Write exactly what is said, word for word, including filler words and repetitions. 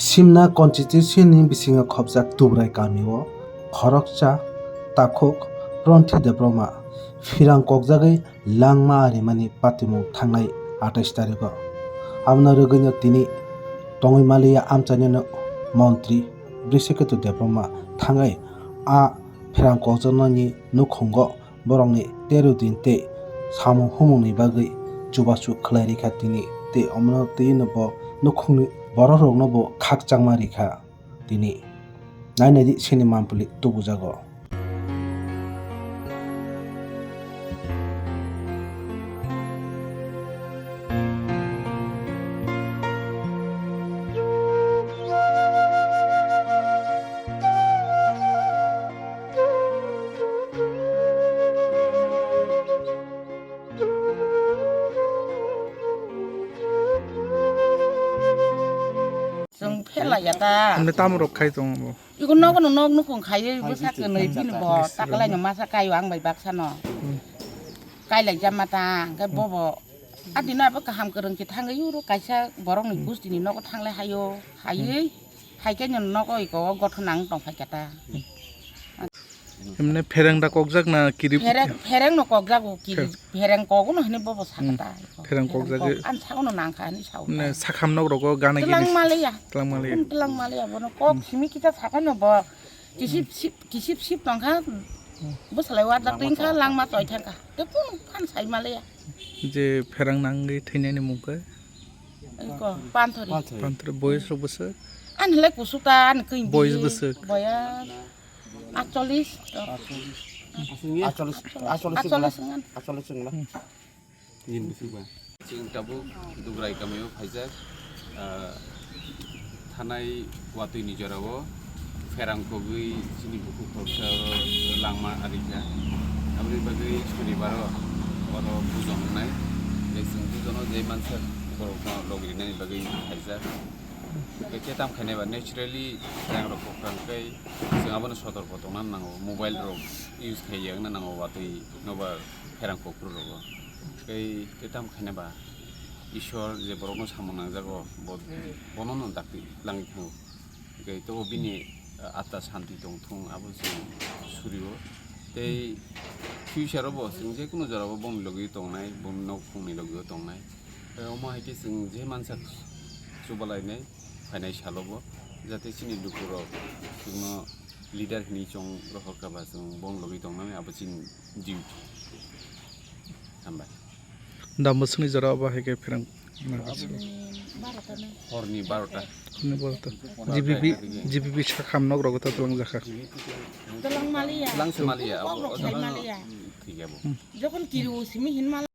Simna constituency ni bisingo khopjak Tubrai kamio khoroksa takhuk Pronthi Debbarma phirang kokjagwi langma arimani patimung thangnai atais tarigo. Abono rwgwino tini tongwi maliya amchaini montri Brisiketu Debbarma thangwi a phirang kokjaknani nukhungo borokni tero din tei samung humungni bagwi chubachu khlai rikha tini, tei omono twiwi no bo nukhungni bororokno bo khakchangma rikha tini. Nainai di sini mampli tubujago. Chwng phelaiya ta. Hwnwi tamo rok khai tongo bo? Iko nogo no nog nukhung khaiwi bwsa kwnwi bini bo taklaino masa kaio ang bai baksa no. Hmm. Kailai jama ta, hwnkhe bobo adino abo kaham kwrwng khe thangwi uro kaisa borokni gustini nogo thanglai haio, haiwi haikhe no nogo iko o gothon ang tongphai kha ta. Himne phereng da kokjak na kiri? Phereng, phereng no kokjago, kiri, phereng kogo no hini bobo sakha ta. Hmm. Phereng kokjak. An sago no nangkha hini sao ta. Ne sakham nok rogo gana gini. Tlang maliya. Tlang maliya. Tlang maliya, bono kok simi kita sakha no bo. Kisip sip, kisip sip tongkha. Bo salai wa dak tingkha langma toi thangkha. Te kun phan sai maliya. Je phereng nangwi thainani mungkha? Iko, panthori. Panthori. Panthori, boyes rok bwswk? An hile kusuk ta, an kwi. Boyes bwswk? Boyes. Atcholish. Atcholish. Atcholish. Atcholish wngna. Atcholish wngna. Hmm. Nini bwswk ba? Chwng tabuk Dugrai kamio phaijak, ah, thanai watwi ni jorao pherang kogwi chini bukhuk khoroksa oro langma arikha. Aboni bagwi sunibaro oro pujo wngnai. Tei chwng pujono je mansak borokno logi rinani bagwi phaijak. Tei khe tamo khainai ba naturally pherang rok kwkhwrang tei chwng abono sotorko tongna nango, mobile rok use khaiya wngna nango watwi nobar pherang kokrok rogo. Tei, tei tamo khaina ba Ishwar je borokno samung nangjago, bo, bono no dakti langwi thango. Tei tobo bini, ah, atma santi tongthung abo chwng surio. Tei future o bo chwng je kunu jora o boni logi tongnai, boni nok phungni logi o tongnai. Tei omo hai khe chwng je mansa chubalainai phainai salo bo, jate chini lukurok chwngno leader hinwi chong rohorkha ba chwng boni logi tongnai abo chini duty. Hambai. Da mwswkni jora obo hai khe pherang nangkha. Horni barota. Horni barota. G B B, G B B sakham nok rogo ta twlang jakha. Twlang maliya. Twlang se maliya, abo, kok rok sai maliya. Thik abo. Hmm. Jokon kiri o simi hin mal-